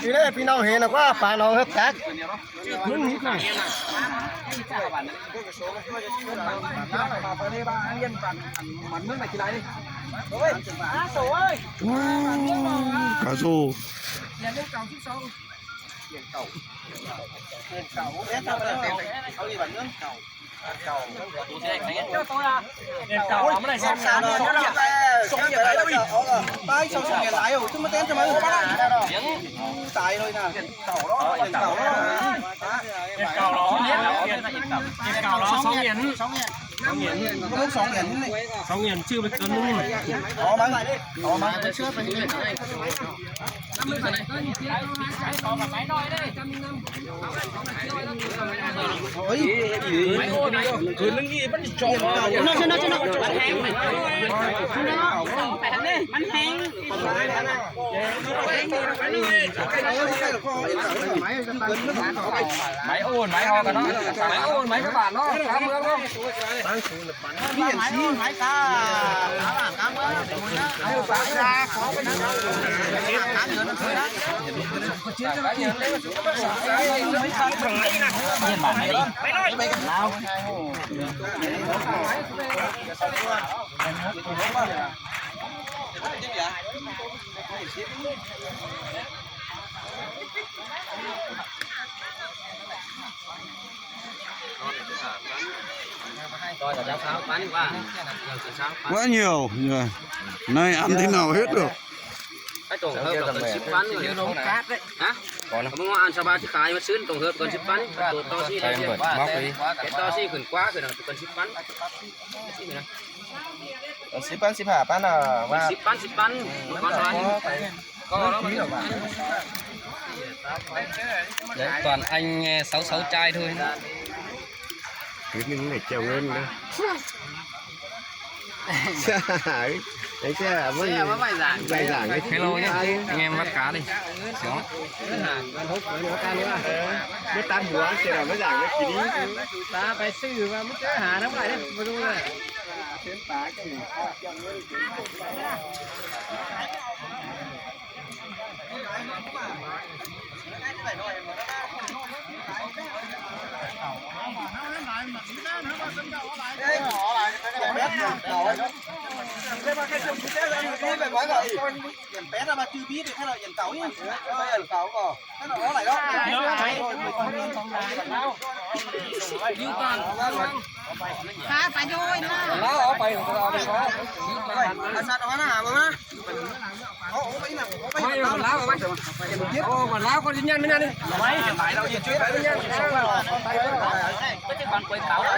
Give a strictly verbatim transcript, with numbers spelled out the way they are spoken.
Đi đây, phi nông hên là quá, pà nông hợp tác. Cá rô. Sóng điện, sóng điện chứ mà cơn. Máy ổn, máy ho cả nó. Máy ổn, máy các bạn nó. Cá mưa không? Quá nhiều rồi. Này ăn thế nào hết được. Cái tổng hợp là cần ship bán rồi. Hả? Có không? Ăn sao ba chiếc khai mà xuyên tổng hợp cần ship bán. Tổ to si. Cái to si khẩn quá, khẩn là cần ship bán. Ship bán, ship hả? Bán là ship bán, ship bán. Con nói. Đấy, toàn anh, ờ, sáu sáu trai thôi. Cứ mình phải chèo ngân nữa. Đấy chứ là mới bài giảng, bài giảng cái. Hello nhá, anh em bắt cá đi. Xíu. Mới tan búa, chỉ là mới giảng cái gì đi. Ta phải sư mà mới chơi hà nó phải đấy, mà đúng rồi. Cá phải thôi đó. Ôi, còn lá có tin nhắn với nhau đi. Ôi, cái bàn quay cáo đó.